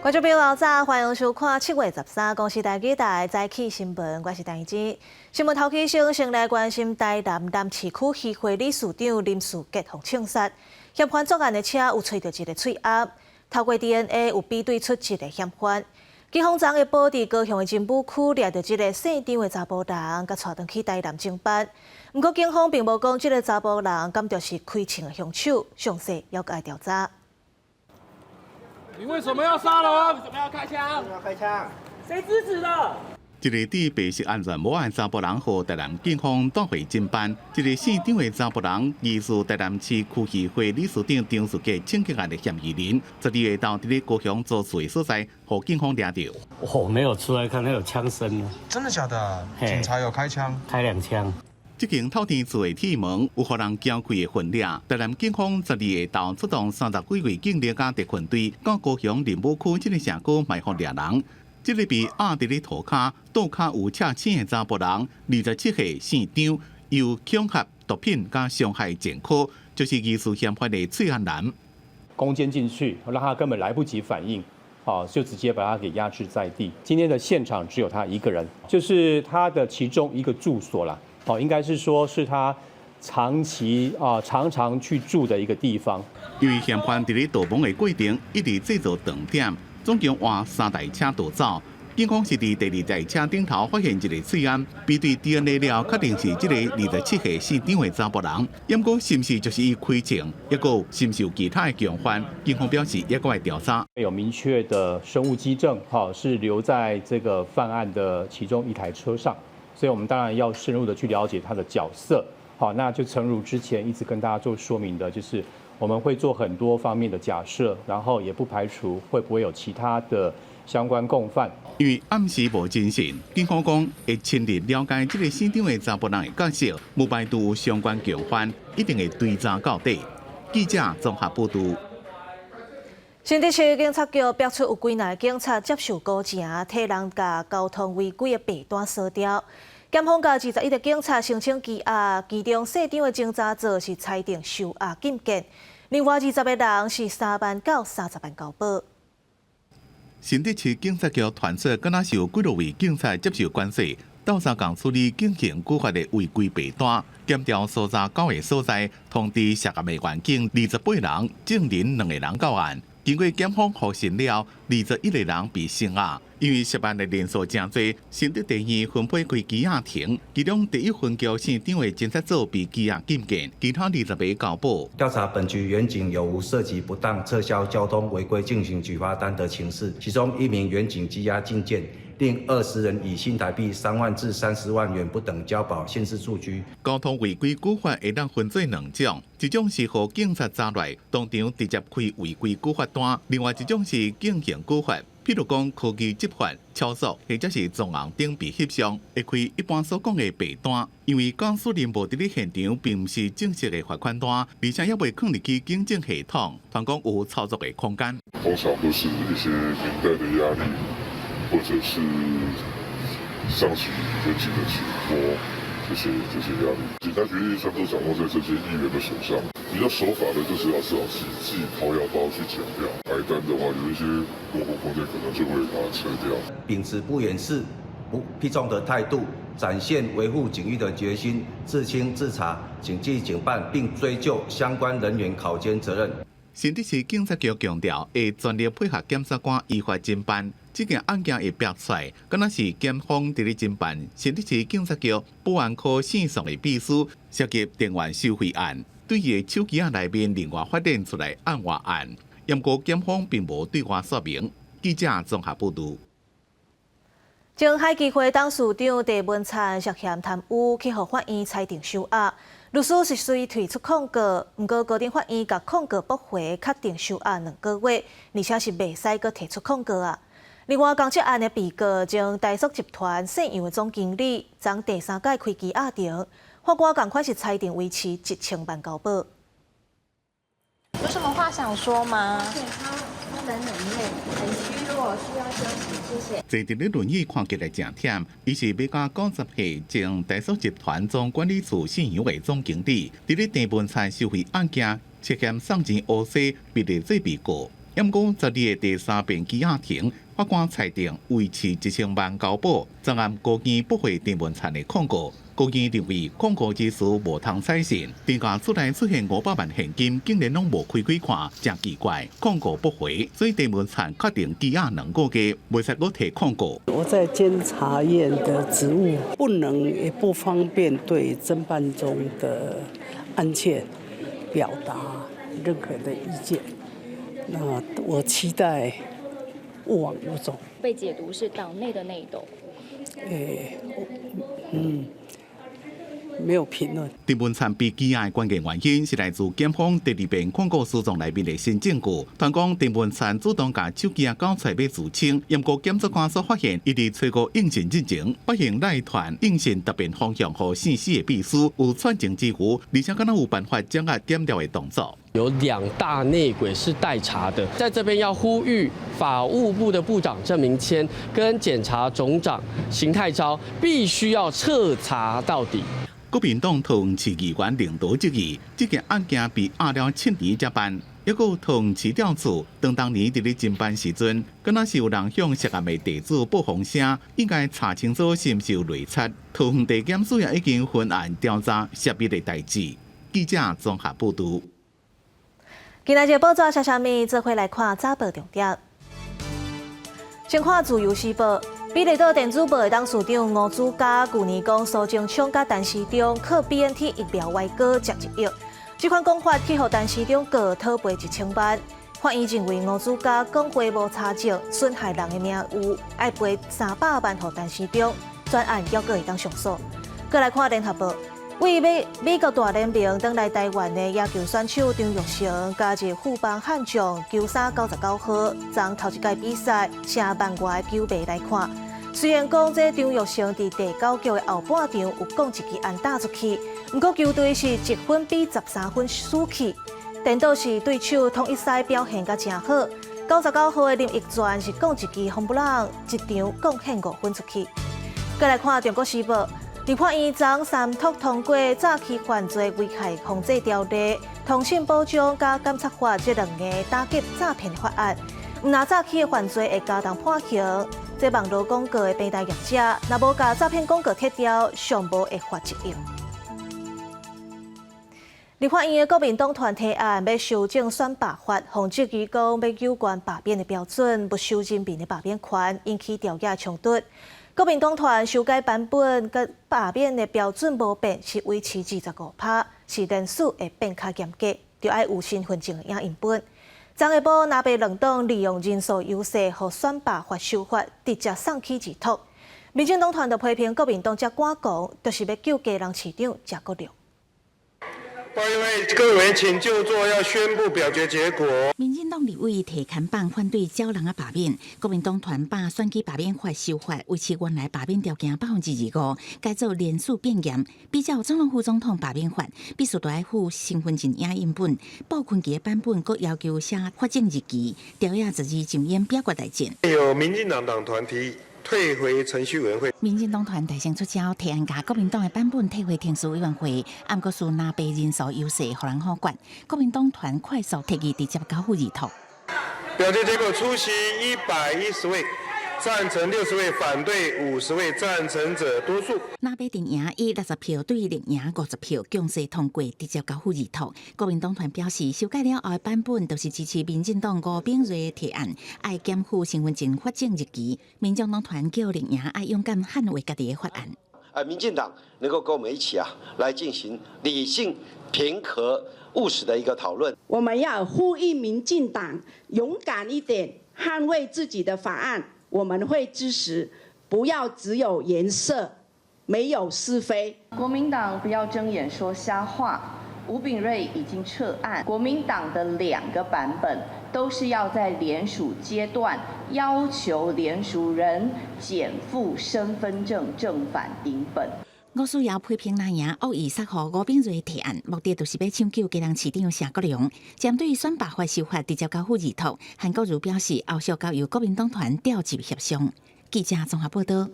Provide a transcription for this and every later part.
觀眾朋友早，歡迎收看7月13公視台語台早起新聞，我是陳怡。新聞頭起先，先來關心台南南市區漁會理事長林士傑予槍殺，嫌犯作案的車有揣著一個喙罨，透過 DNA 有比對出一個嫌犯。警方昨下晡佇高雄的真武區掠著這個姓張的查埔人，共帶轉去台南偵辦。毋過警方並無講這個查埔人敢就是開槍的兇手，詳細猶閣愛調查。你為什麼要殺人？為什麼要開槍？為什麼要開槍？誰指使的？一个戴白色安全帽的查埔人，予台南警方帶回偵辦。這个姓張的查埔人，疑似台南市區漁會理事長張士傑槍擊案的嫌疑人，12下晝佇咧高雄租厝的所在，予警方掠著。我沒有出來看，那有槍聲。真的假的？警察有開槍？開兩槍。這間透天厝的鐵門有予人撬開的痕跡。台南警方12下晝出動30幾位警力佮特勤隊，到高雄仁武區這个社區埋伏掠人。這个被壓佇咧塗跤，倒跤有赤青的查埔人，27歲，姓張，有恐嚇、毒品佮傷害前科，就是疑似嫌犯的喙罨男。攻堅進去，讓他根本來不及反應，好，就直接把他給壓制在地。今天的現場只有他一個人，就是他的其中一個住所啦。哦，應該是說是他長期啊常常去住的一個地方。因為嫌犯佇咧逃亡的過程，一直製造斷點，總共換三台車逃走。警方是佇第二台車頂頭發現一个喙罨，比對 DNA 了，確定是這个27歲姓張的查埔人。毋過是毋是就是伊開槍，抑閣是毋是有其他的共犯？警方表示猶閣愛調查。有明確的生物跡證，哈，是留在這個犯案的其中一台車上。所以我們當然要深入的去了解他的角色，好，那就誠如之前一直跟大家做說明的，就是我們會做很多方面的假設，然後也不排除會不會有其他的相關共犯。因為暗時無偵訊，警方講會深入了解這个姓張的查埔人的角色，無排除有相關共犯，一定會追查到底。記者綜合報導。新竹市警察局爆出有幾若个警察接受高情，替人共交通違規的白單鎖掉。檢方共21個警察申請羈押，其中姓張的偵查組是裁定收押禁見，另外20個人是3萬到30萬交保。新竹市警察局傳出，敢若是有幾落位警察接受關說，鬥相共處理警刑處罰的違規白單，檢調搜查九个所在，通知涉案的員警28人，證人兩個人到案。經過檢方複審了，21個人被聲押。因為涉案的人數誠濟，新竹地院分配開羈押庭，其中第一分局姓張的偵察組被羈押禁見，其他20個交保。調查本局員警有無涉及不當撤銷交通違規徑行舉發單的情事，其中一名員警羈押禁見，另20人以新台幣3萬至30萬元不等交保，限制住居。交通違規處罰會當分做兩種，一種是予警察查來當場直接開違規處罰單，另外一種是徑行處罰。譬如講科技執法、超速，或者是撞紅燈被翕相，會開一般所講的白單。因為駕駛人無佇咧現場，並毋是正式的罰款單，而且猶未放入去警政系統，傳講有操作的空間。通常都是一些民代的壓力，或者是上級員警的請託，這些壓力。警察局預算都掌握在這些議員的手上。比較守法的，就是要至少自己掏腰包去繳掉。白單的話，有一些模糊空間，可能就會把它撤掉。秉持不掩飾、不避重的態度，展現維護警譽的決心，自清自查，謹記警辦，並追究相關人員考監責任。新竹市警察局強調，會全力配合檢察官依法偵辦。這件案件會爆出來，敢若是檢方佇咧偵辦。新竹市警察局保安科姓宋的秘書涉及電源收費案，對伊的手機仔內面另外發展出來案外案，毋過檢方並無對外說明。記者綜合報導。前海基會董事長鄭文燦涉嫌貪污，去予法院裁定收押。律師是隨提出控告，毋過高等法院共控告駁回，確定收押2個月，而且是袂使閣提出控告啊。另外，仝這案的被告前台塑集團姓楊的總經理，昨第三擺開羈押庭，法官仝款是裁定維持1000萬交保。有什麼話想說嗎？他很累，很虛弱，需要休息。謝謝。坐佇咧輪椅看起來誠忝，伊是欲加90歲前台塑集團總管理處姓楊的總經理，佇咧鄭文燦收賄案件涉嫌送錢烏西，被列做被告。毋過12日第三遍羈押庭，法官裁定維持1000萬交保，昨暗高院駁回鄭文燦的控告。高院認為控告之詞無通採信，鄭家厝內出現500萬現金，竟然攏無開開看，誠奇怪。控告駁回，所以鄭文燦確定羈押2個月，袂使閣提控告。我在監察院的職務，不能也不方便對偵辦中的案件表達任何的意見。那我期待勿往勿縱。被解讀是黨內的內鬥。沒有評論。鄭文燦被羈押的關鍵原因是來自檢方第二遍控告訴狀內面的新證據。傳講鄭文燦主動共手機仔交出來欲自清，毋過檢察官所發現，伊佇初五應訊進前，發現賴團應訊特別方向予姓施的秘書有串情之虞，而且敢若有辦法掌握檢調的動作。有兩大內鬼是待查的，在這邊要呼籲法務部的部長鄭明遷跟檢察總長邢泰昭，必須要徹查到底。國民黨桃園市議員領導質疑，這件案件被壓了7年才辦，抑閣有桃園市調處，當年佇咧偵辦時陣，敢若是有人向涉案的地主報風聲，應該查清楚是毋是有內賊。桃園地檢署也已經分案調查涉密的代誌。記者綜合報導。今仔日報紙寫啥物？做伙來看早報重點。先看自由時報，美麗島電子報的董事長吳子嘉，舊年講蘇貞昌佮陳時中靠 BNT 疫苗歪哥值1億，這款講法去予陳時中告討賠1000萬。法院認為吳子嘉講話無查證，損害人的名譽，愛賠300萬予陳時中，全案猶閣會當上訴。閣來看聯合報。為美國大聯盟轉來台灣的野球選手張育成，加入富邦悍將球衫99號，昨頭一屆比賽，成萬外球迷來看。雖然講這張育成佇第九局的後半場有講一支安打出去，毋過球隊是1分比13分輸去。顛倒是對手統一獅表現閣誠好，99號的林益全是講一支 home run，一場貢獻5分出去。閣來看《中國時報》。立法院昨三讀通過詐欺犯罪危害防制條例、通訊保障佮監察法這兩個打擊詐騙法案，毋但詐欺的犯罪會加重判刑，這網路廣告的平台業者，若無共詐騙廣告撤掉，上無會罰1億。立法院的國民黨團提案欲修正選罷法，予質疑講欲有關罷免的標準，沒收人民的罷免權，引起朝野衝突。國民黨團修改版本，佮罷免的標準無變，是維持25%，是連署會變較嚴格，著愛有身份證的影印本。昨下晡，藍白兩黨利用人數優勢，予選罷法修法直接送去二讀。民進黨團就批評國民黨遮趕狂，就是欲救基隆市長謝國樑。報告各位委員請就座，要宣布表決結果。民進黨立委提看板反對鳥人仔罷免，國民黨團把選舉罷免法修法維持原來罷免條件25%，改做連署變嚴。比照總統副總統罷免法，必須著愛附身份證影印本，布坤奇的版本閣要求寫法證日期，朝野12上演表決大戰。有民進黨黨團提議退回程序委員會。民進黨團大聲出招，提案共國民黨的版本退回程序委員會，毋過輸藍白人數優勢，予人否決。國民黨團快速提議直接交付二讀。表決結果：出席110位，贊成60位，反對50位，贊成者多數。藍白陣營以60票對綠營50票強勢通過，直接交付二讀。國民黨團表示，修改了後的版本，就是支持民進黨吳秉叡提案，愛檢附身份證發證日期。民眾黨團叫綠營愛勇敢捍衛家己的法案。民進黨能夠跟我們一起啊，來進行理性、平和、務實的一個討論。我們要呼籲民進黨勇敢一點，捍衛自己的法案。我們會支持，不要只有顏色，沒有是非。國民黨不要睜眼說瞎話，吳秉叡已經撤案。國民黨的兩個版本都是要在聯署階段要求聯署人檢附身份證正反影本。吳思瑤批評藍營惡意殺予吳秉叡提案，目的就是欲搶救基隆市長謝國樑。針對選罷法修法直接交付二讀，韓國瑜表示後續交由國民黨團調集協商。記者綜合報道。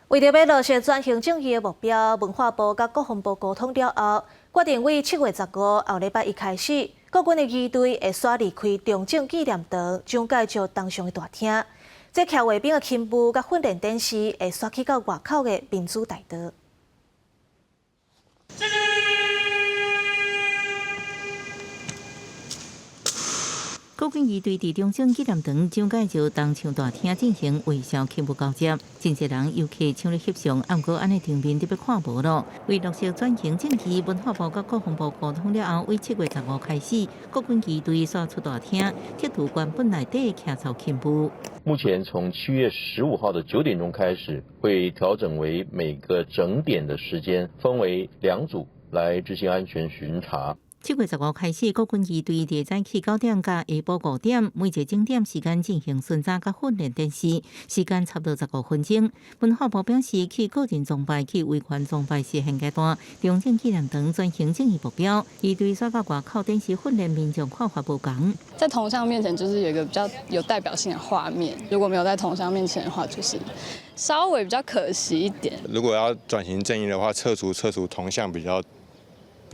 為著欲落實轉型正義的目標，文化部佮國防部溝通了後，決定為7月15後禮拜一開始，國軍的儀隊會徙離開中正紀念堂，蔣介石銅像的大廳。這騎衛兵的勤務佮訓練展示會徙去到外口的民主大道。國軍儀隊佇中正紀念堂蔣介石銅像大廳進行微笑勤務交接，真濟人遊客搶咧翕相，毋過按呢場面特欲看無囉。為落實轉型正義，文化部佮國防部溝通了後，為7月15開始，國軍儀隊徙出大廳，撤除原本內底徛操勤務。目前從7月15號的9點鐘開始，會調整為每個整點的時間，分為兩組來執行安全巡查。7月15開始，國軍儀隊佇早起9點到下晡5點，每一個整點時間進行巡查佮訓練展示，時間差不多15分鐘。文化部表示，去個人崇拜、去維權崇拜是現階段中正紀念堂轉型正義目標。儀隊徙到外口展示訓練，民眾看法無仝。在銅像面前，就是有一個比較有代表性的畫面。如果沒有在銅像面前的話，就是稍微比較可惜一點。如果要轉型正義的話，撤除銅像比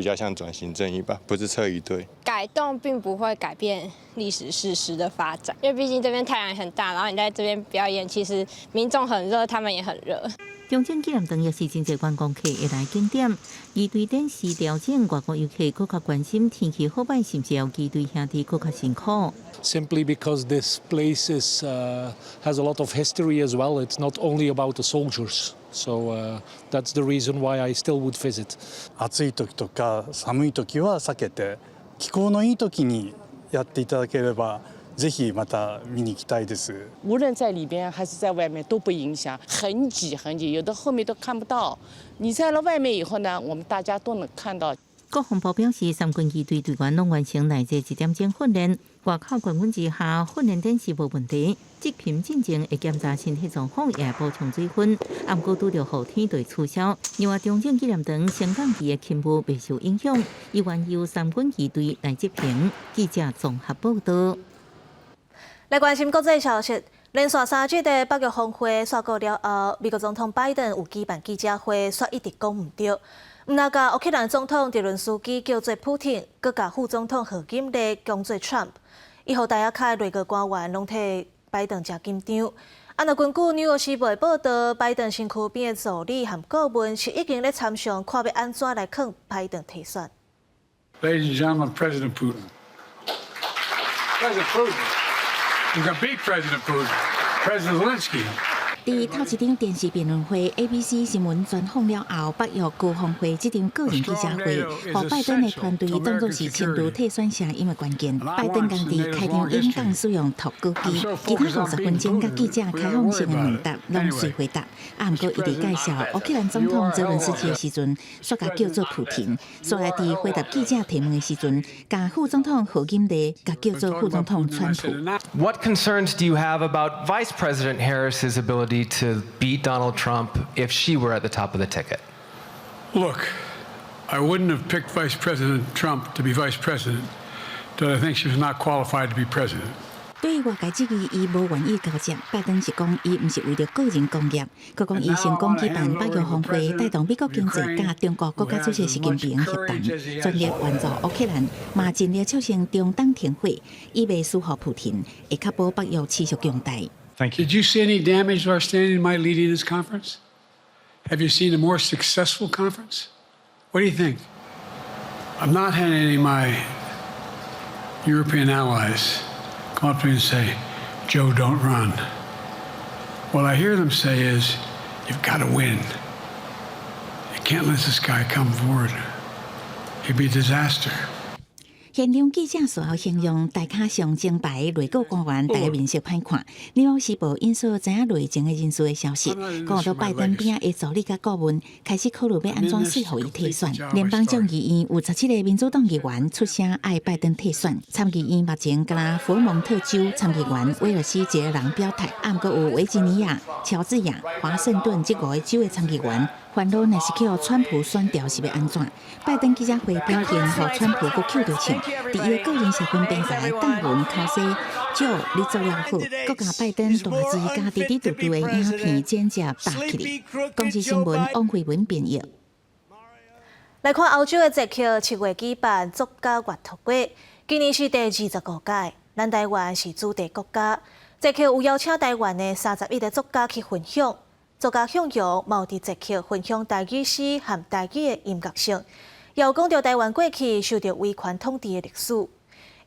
較像轉型正義吧，不是撤儀隊。改動並不會改變歷史事實的發展，因為畢竟這邊太陽很大，然後你在這邊表演，其實民眾很熱，他們也很熱。中正紀念堂也是真濟觀光客會來景點，儀隊展示調整，外國遊客閣較關心天氣好䆀，是毋是予儀隊兄弟閣較辛苦。 Simply because this place has a lot of history as well. It's not only about the soldiers. So that's the reason why I still would visit. 暑い時とか寒い時は避けて、気候のいい時にやっていただければ、ぜひまた見に行きたいです。無論在裡邊還是在外面都不影響，很擠很擠，有的後面都看不到。你在了外面以後呢，我們大家都能看到。國防部表示，三軍儀隊隊員攏完成內置一點鐘訓練，外口高溫之下訓練展示無問題。執勤進前會檢查身體狀況，也會補充水分。毋過拄著雨天就會取消。另外，中正紀念堂升降旗的勤務袂受影響，依然由三軍儀隊來執行。記者綜合報道。來關心國際消息，連續3日的北約峰會煞過了後，美國總統拜登有舉辦記者會，煞一直講毋著。毋但共烏克蘭總統澤倫斯基叫做普廷，閣共副總統賀錦麗講做 Trump，伊予台仔跤的內閣官員攏替拜登誠緊張。啊，若根據紐約時報的報導，拜登身軀邊的助理和顧問是已經咧參詳，看欲按怎來勸拜登退選。 Ladies and gentlemen, President Putin. President Putin. You can beat President Putin. President Zelensky. 佇頭一場電視辯論會，ABC 新聞專訪了後，北約高峰會這場個人記者會，予拜登的團隊當作是親自退選聲音的關鍵。拜登仝佇開場演講使用脫稿機，其他50分鐘佮記者開放式的問答，攏隨回答。啊，毋過伊佇介紹烏克蘭總統澤倫斯基的時陣，煞共叫做普廷。煞來佇回答記者提問的時陣，共副總統賀錦麗共叫做副總統川普。 What concerns do you have about Vice President Harris's ability to beat Donald Trump if she were at the top of the ticket? Look, I wouldn't have picked Vice President Trump to be vice president, did I think she was not qualified to be president. 對於外界質疑，伊無願意交接，拜登是講伊毋是為著個人功業，閣講伊成功舉辦北約峰會，帶動美國經濟佮中國國家主席習近平協談，全力援助烏克蘭，嘛盡力促成中東停火，伊袂輸予普廷，會確保北約持續強大。 Thank you. Did you see any damage to our standing in my leading this conference? Have you seen a more successful conference? What do you think? I've not had any of my European allies come up to me and say, "Joe, don't run." What I hear them say is, "You've got to win. You can't let this guy come forward. He'd be a disaster." 現場記者隨後形容台跤上前排內閣官員大家面色歹看。紐約時報引述知影內情的人士的消息，講到拜登邊仔的助理佮顧問開始考慮欲按怎說服伊退選。聯邦眾議院有17個民主黨議員出聲愛拜登退選，參議院目前敢若佛蒙特州參議員威爾斯一个人表態，毋過有維吉尼亞、喬治亞、華盛頓這五个州的參議員煩惱，若是予川普選著是欲按怎？拜登記者會表現，予川普閣抾著槍，佇伊的個人社群平台貼文剾洗，Joe 你做了好，閣共拜登大字佮滴滴嘟嘟的影片剪接搭起來。公視新聞王慧文編譯。來看歐洲的捷克7月舉辦國家閱讀月，今年是第25屆，咱台灣是主題國家。捷克有邀請台灣的31個作家去分享，作家向陽嘛有佇捷克分享台語詩和台語的音樂性，也有講著台灣過去受著威權統治的歷史。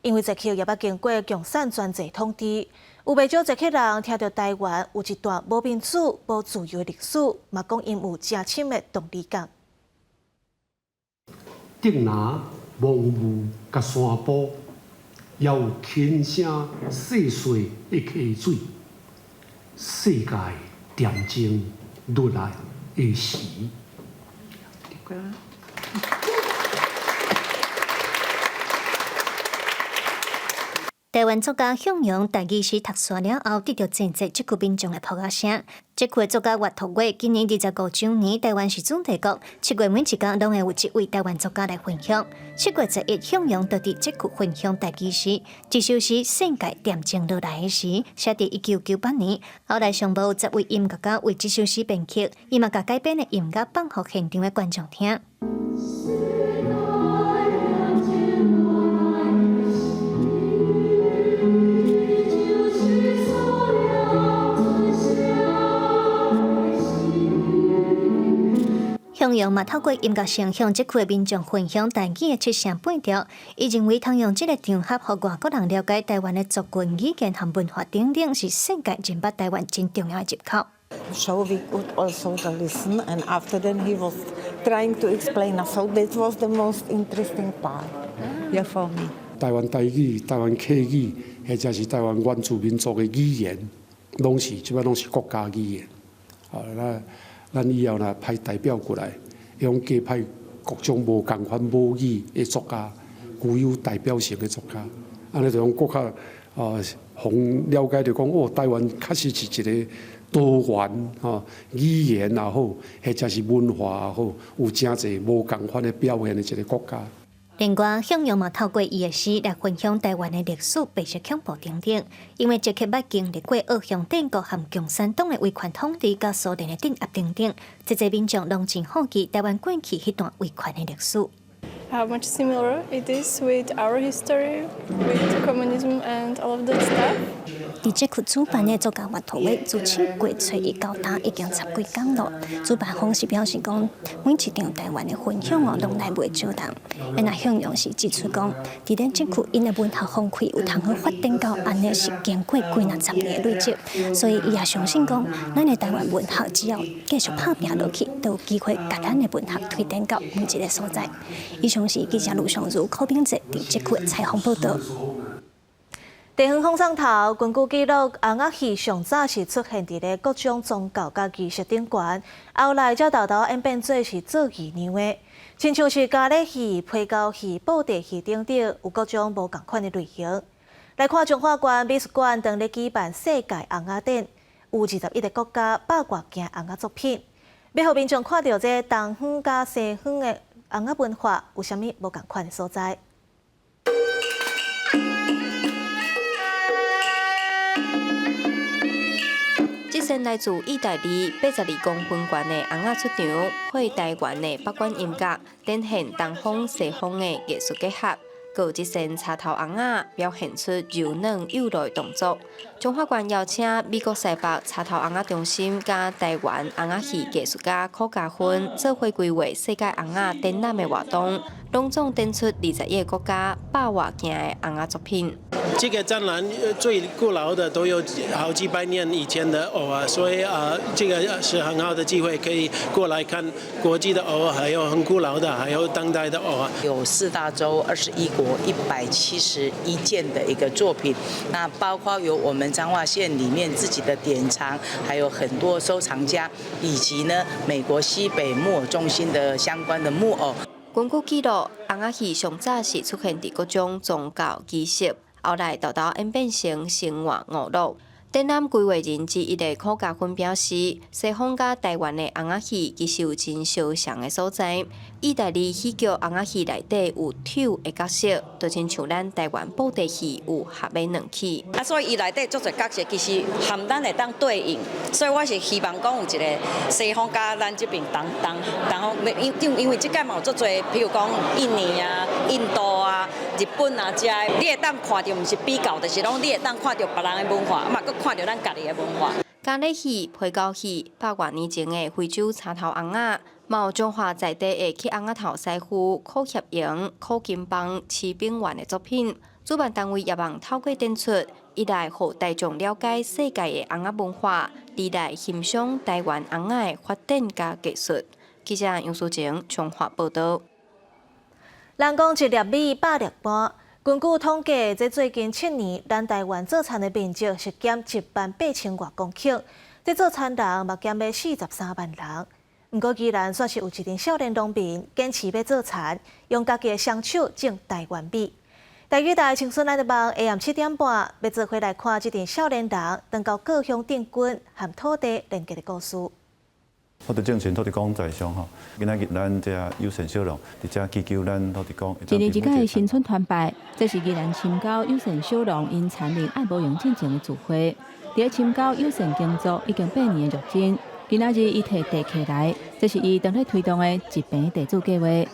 因為捷克也捌經過共產專制統治，有袂少捷克人聽著台灣有一段無民主、無自由的歷史，嘛講𪜶有誠深的同理感。竹林、濃霧佮山坡，也有輕聲細細的溪水，世界恬靜落來的時。台灣作家向陽台語詩讀煞了後，得著真濟這區民眾的拍仔聲。這區的作家閱讀會今年25週年，台灣是主題國。7月每一工攏會有一位台灣作家來分享。7月11，向陽就佇這區分享台語詩，這首詩《世界恬靜落來的時》寫佇1998年，後來上無有10位音樂家為這首詩編曲，伊嘛共改編的音樂放予現場的觀眾聽。向陽嘛透過音樂聲向這區的民眾分享台語的七聲八調，伊認為通用這个場合，予外國人了解台灣的族群語言和文化等等，是世界認捌台灣真重要的入口。 So we could also listen, and after then he was trying to explain us. So that was the most interesting part, yeah, for me. 台灣台語、台灣客語，或者是台灣原住民族的語言，攏是這擺攏是國家語言。啊，那咱以後若派代表過來，用加派各種無仝款母語的作家，具有代表性的作家，按呢就講閣較啊，予了解著講哦，台灣確實是一個多元吼語言也好，或者是文化也好，有誠濟無仝款的表現的一個國家。另外，向陽嘛透過伊的詩來分享台灣的歷史、白色恐怖等等。因為捷克捌經歷過奧匈帝國和共產黨的威權統治，佮蘇聯的鎮壓等等，這濟民眾攏真好奇台灣過去彼段威權的歷史。 How much similar it is with our history, with communism and all of that stuff. 佇這區主辦的作家閱讀會，自7月初一到今已經十幾工囉。主辦方是表示講，每一場台灣的分享哦，攏來袂少人。啊，若向陽是指出講，佇咱這區𪜶的文學風氣有通好發展到按呢，是經過幾若十年的累積，所以伊也相信講，咱的台灣文學只要繼續拍拚落去，就有機會共咱的文學推展到每一个所在。以上是記者盧尚如、柯炳哲佇這區的採訪報導。地方放送頭，根據記錄，尪仔戲上早是出現佇咧各種宗教佮儀式頂懸，後來才沓沓演變做是做藝娘的，親像是咖喱戲、皮膠戲、布袋戲等等，有各種無仝款的類型。來看彰化縣美術館當咧舉辦世界尪仔展，有21個國家百外件尪仔作品，欲予民眾看著這東方佮西方的尪仔文化有啥物無仝款的所在。這身來自意大利82公分懸的尪仔出場，配台灣的北管音樂，展現東方西方的藝術結合。閣有這身插頭尪仔，表現出柔軟有力的動作。彰化縣邀請美國西北插頭尪仔中心佮台灣尪仔戲藝術家柯嘉芬做伙規劃世界尪仔展覽的活動，攏總展出21個國家百外件的尪仔作品。這個展覽最古老的都有好幾百年以前的偶啊，所以啊，這個是很好的機會，可以過來看國際的偶，還有很古老的，還有當代的偶啊。有四大洲21國171件的一個作品，那包括有我們彰化縣裡面自己的典藏，還有很多收藏家，以及呢美國西北木偶中心的相關的木偶。根據記錄，尪仔戲上早是出現佇各種宗教儀式，後來沓沓演變成生活娛樂。展覽規劃人之一的柯家芬表示，西方佮台灣的尪仔戲其實有真相像的所在。意大利戲劇尪仔戲內底有丑的角色，就親像咱台灣布袋戲有合馬軟起。啊，所以伊內底足濟角色其實含咱會當對應，所以我是希望講有一個西方佮咱這邊同同同，因為這屆嘛有足濟，譬如講印尼啊、印度啊、日本啊遮，你會當看著毋是比較，就是講你會當看著別人的文化，嘛閣看著咱家己的文化。咖喱戲、皮膠戲，百外年前的非洲插頭尪仔，嘛有彰化在地的去尪仔頭師傅柯協榮、柯金邦、徐炳元的作品。主辦單位也望透過展出，一來予大眾了解世界的尪仔文化，二來欣賞台灣尪仔的發展佮藝術。記者楊淑晴彰化報導。人講一粒米百粒汗。根據統計，這最近7年，咱台灣做田的面積是減1萬8千外公頃，這做田人嘛減欲43萬人。毋過，宜蘭煞是有一陣少年農民堅持欲做田，用家己的雙手種台灣米。台語台青春來的網下暗7點半，欲做伙來看這陣少年人轉到故鄉鎮軍和土地連結的故事。土地政權土地公在上吼，今仔日咱這友善小農佇遮祈求咱土地公。一年一屆的新春團拜，這是宜蘭深溝友善小農𪜶田民愛無閒進前的聚會。佇咧深溝友善耕作已經8年的玉珍，今仔日伊提地契來，這是伊當咧推動的一坪地主計畫。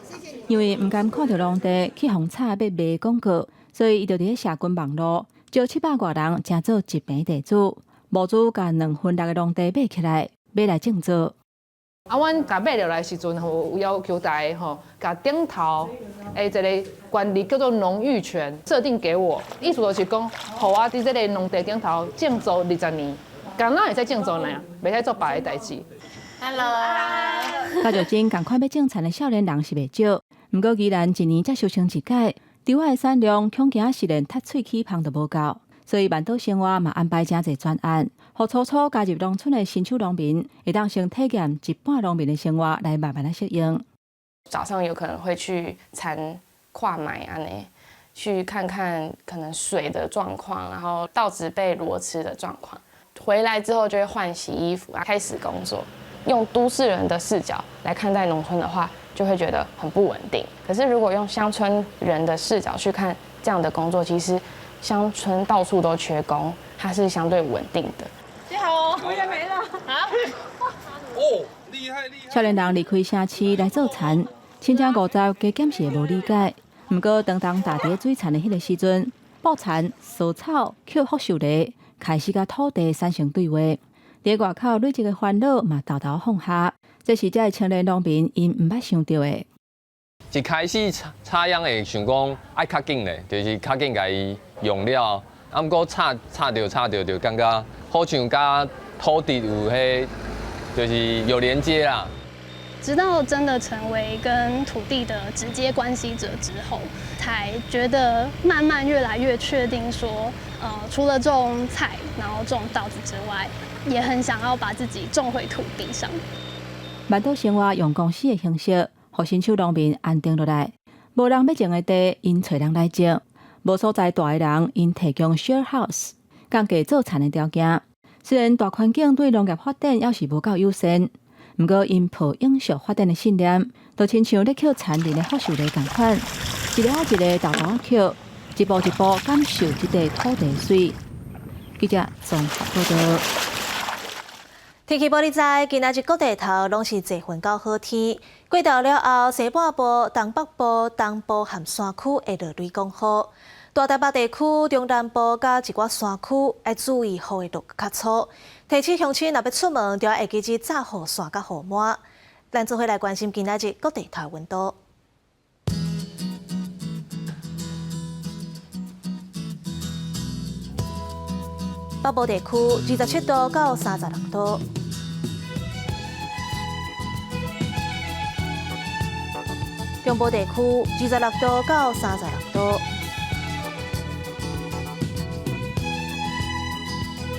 因為毋甘看著農地去予炒欲賣廣告，所以伊就佇咧社群網路招700外人，成做一坪地主，募資共2分6的農地買起來，買來種作。啊，阮共買落來時陣吼，有要求大家吼，共頂頭的一个權利叫做農域權設定給我，意思就是講，予我佇這个農地頂頭種作20年，敢若會使種作爾，袂使做別个代誌。 Hello，佮玉珍仝款欲種田的少年人是袂少，毋過宜蘭一年才收成一擺，稻仔的產量恐驚是連窒喙齒芳都無夠，所以萬島生活嘛安排誠濟專案，予初初加入農村的新手農民，會當先體驗一般農民的生活，來慢慢來適應。早上有可能會去田看覓按呢，去看看可能水的狀況，然後稻子被螺吃的狀況。回來之後就會換洗衣服啊，開始工作。用都市人的視角來看待農村的話，就會覺得很不穩定。可是如果用鄉村人的視角去看這樣的工作，其實鄉村到處都缺工，它是相對穩定的。你好，我也沒了。啊？哦，厲害厲害。少年人離開城市來做田，親像50加減是會無理解。毋過當當踏佇水田的彼个時陣，布田、掃草、抾福壽螺，開始佮土地產生對話。佇外口累積的煩惱嘛，沓沓放下。這是這个青年農民𪜶毋捌想著的。一開始插秧會想講愛較緊咧，就是較緊共伊用了，啊，毋過插插著插著就感覺好像佮土地有彼，就是有連接啦。直到真的成為跟土地的直接關係者之後，才覺得慢慢越來越確定說，除了種菜，然後種稻子之外，也很想要把自己種回土地上。萬島生活用公司的形式，予新手農民安定落來。無人欲種的地，𪜶揣人來種；無所在蹛的人，𪜶提供 share house，降低做田的條件。雖然大環境對農業發展猶是無夠友善，毋過𪜶抱永續發展的信念，就親像咧抾田裡的福壽螺仝款，一个仔一个沓沓抾，一步一步感受這塊土地媠。記者綜合報導。天氣報你知，今仔日各地頭攏是濟雲到好天。過晝了後，西半部、東北部、東部和山區會落雷公雨。大台北地區、中南部佮一寡山區愛注意雨會落較粗。提醒鄉親若欲出門，著愛會記得紮雨傘佮雨帽。咱做伙來關心今仔日各地頭溫度。北部地區27度到36度。中部地區26度到36度。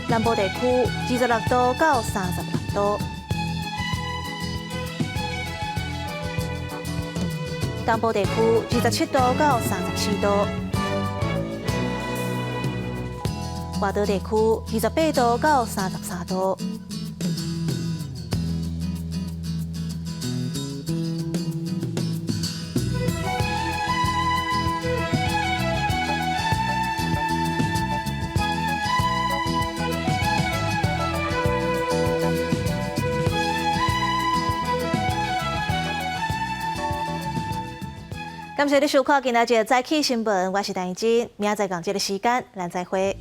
南部地區26度到36度。東部地區27度到34度。外島地區28度到33度。感謝你收看今仔日的早起新聞，我是陳真，明仔載仝這个時間，咱再會。